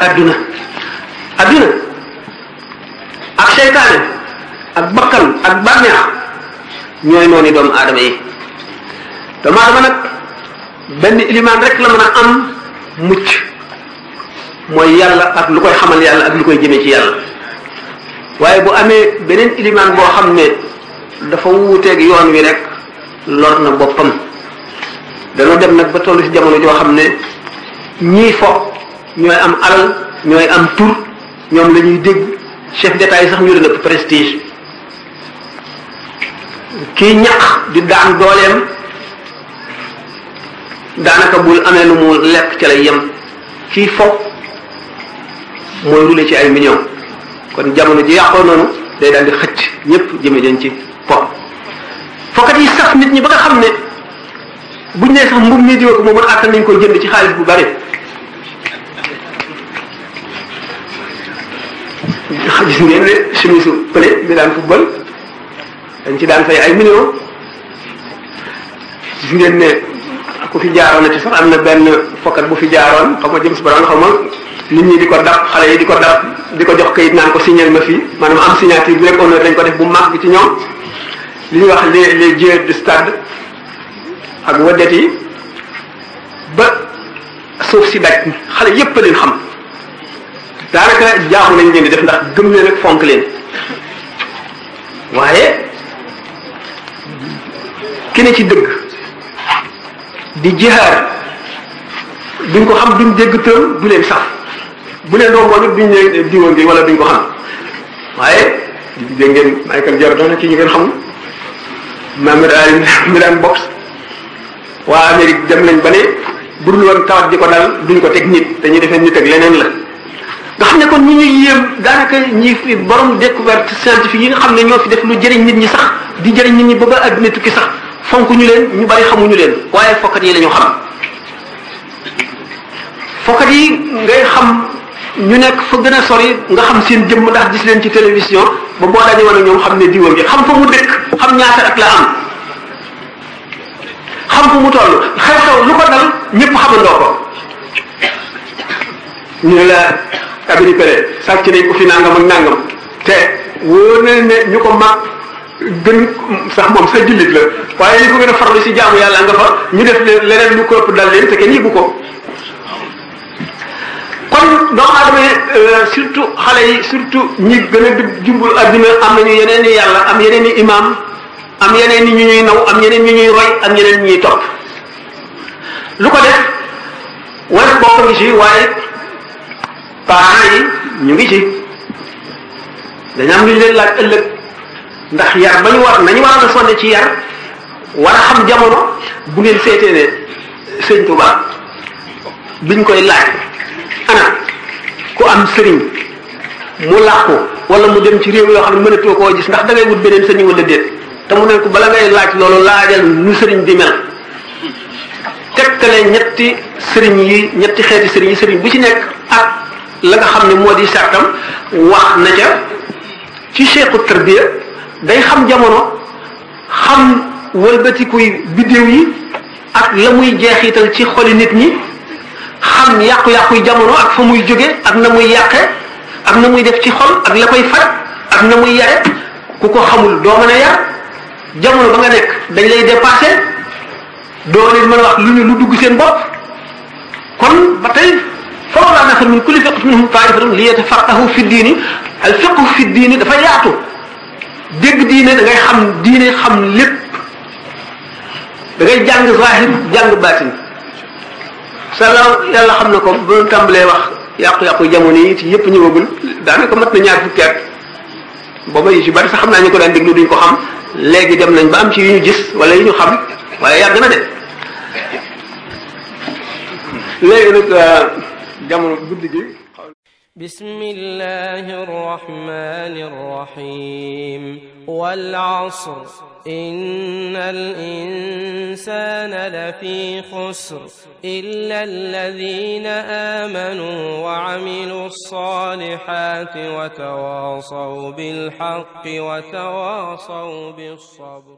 adduna adduna ak seytaane ak bakkan ak bànneex ñooy noonu doomu aadama yi. doomu aadama nag benn ilimaan rek la mën a am mucc mooy yàlla ak lu koy xamal yàlla ak lu koy jëmee ci yàlla. waaye bu amee beneen ilimaan boo xam ne dafa wuuteeg yoon wi rek lor na boppam. dañoo dem nag ba tollu ci jamono joo xam ne ñii fo ñooy am alal ñooy am tur ñoom la ñuy dégg chef d'état yi sax ñu leen ëpp prestige. kii ñaq di daan dooleem daanaka bul amee lu mu lekk ca lay yem. kii fo mooy rule ci ay millions. kon jamono ji yàqoo noonu day daal di xëcc ñëpp jëme leen ci fo. fokkat yi sax nit ñi ba nga xam ne buñ nee sax mbub mi diwa ko moom mën àttan nañ ko jënd ci xaalis bu bari. gis ngeen ne chemisu pële bi daan football dañ ci daan fay ay millions. gis ngeen ne ku fi jaaroon na ci sax am na benn fokkat bu fi jaaroon xaw ma jëm si borom xaw ma nit ñi di ko dab xale yi di ko dab di ko jox kayit naan ko signer ma fii maanaam am signature bi rek honneur dañ ko def bu mag bi ci ñoom. li ñuy wax les joueurs de stade ak wadet yi ba suuf si daj xale yépp a leen xam daanaka jaamu lañ leen di def ndax gëm leen ak fonk leen. waaye ki ne ci dëgg di jihaar duñ ko xam duñ dégg tëm du leen sax bu leen doon woon duñ leen diwoon gi wala duñ ko xam. waaye dégg ngeen Michael Jordan ci ñu ngeen xamul Muhammad Ali mi daan boxe waa Amérique dem nañ ba ne bu dul woon tawat di ko dal duñ ko teg nit dañuy defee nit ak leneen la. nga xam ne kon ñi ñuy yéem daanaka ñi fi borom découverte scientifique yi nga xam ne ñoo fi def lu jëriñ nit ñi sax di jëriñ nit ñi ba ba àdduna tukki sax fonk ñu leen ñu bari xamuñu leen waaye fokkat yi la ñu xam. fokkat yi ngay xam ñu nekk fa gën a sori nga xam seen jëmm ndax gis leen ci télévision ba boo daje woon ak ñoom xam ne diwoon gi xam fa mu dëkk xam ñaata at la am xam fa mu toll xew-xew lu ko dal ñëpp xamandoo ko. ñu ne la abiri pere sàcc nañ ko fi nangam ak nangam te wóor na ne ñu ko mag gën sax moom sa jullit la waaye li ko gën a farlu si jaamu yàlla nga fa ñu def leneen lu ko ëpp dal leen te kenn yëgu ko. kon doomu aadama surtout xale yi surtout ñi gën a jumbul adduna am nañu yeneen i yàlla am yeneen i imam am yeneen i ñu ñuy naw am yeneen ñu ñuy roy am yeneen ñuy topp. lu ko def wane bokk ngi ci waaye parents yi ñu ngi ci dañu am lu ñu leen laaj ëllëg ndax yar ba ñu war nañu war a sonne ci yar war a xam jamono bu ngeen seetee ne sëñ Tuubaa biñ koy laaj ana ku am sëriñ mu làqu wala mu dem ci réew yoo xam ne mënatoo koo gis ndax da ngay wut beneen sëriñ wala déet te mu ne ko bala ngay laaj loolu laajal nu sëriñ di mel tegtale ñetti sëriñ yi ñetti xeeti sëriñ yi sëriñ bu ci nekk ak la nga xam ne moo di sartam wax na ca ci cheikhu tarbiya day xam jamono xam wëlbatikuy biddéew yi ak la muy jeexital ci xoli nit ñi xam yàqu-yàquy jamono ak fa muy jóge ak na muy yàqe ak na muy def ci xol ak la koy faj ak na muy yare ku ko xamul doo mën a yar jamono ba nga nekk dañ lay dépassé doo leen mën a wax lu dugg seen bopp. kon ba tey falawlaa nafara min kulli firqatin minhum taa'ifatun liyatafaqqahu fi diini al fiqhu fi diini dafa yaatu dégg diine da ngay xam diine xam lépp da ngay jàng zahir jàng baatin. salaw yàlla xam na ko ba mu tàmbalee wax yàqu-yàqu jamono yi ci yëpp ñëwagul daanaka mat na ñaar fukki at booba yi ci bari sax xam naa ñu ko daan déglu duñ ko xam léegi dem nañ ba am ci yu ñu gis wala yu ñu xam waaye yàgg na de léegi nag jamono guddi gi. bismillahi rrahmani rrahim wal asr innal insana lafi khusr illa alladhina amanu wa amilus salihati wa tawasaw bil haqqi wa tawasaw bis sabr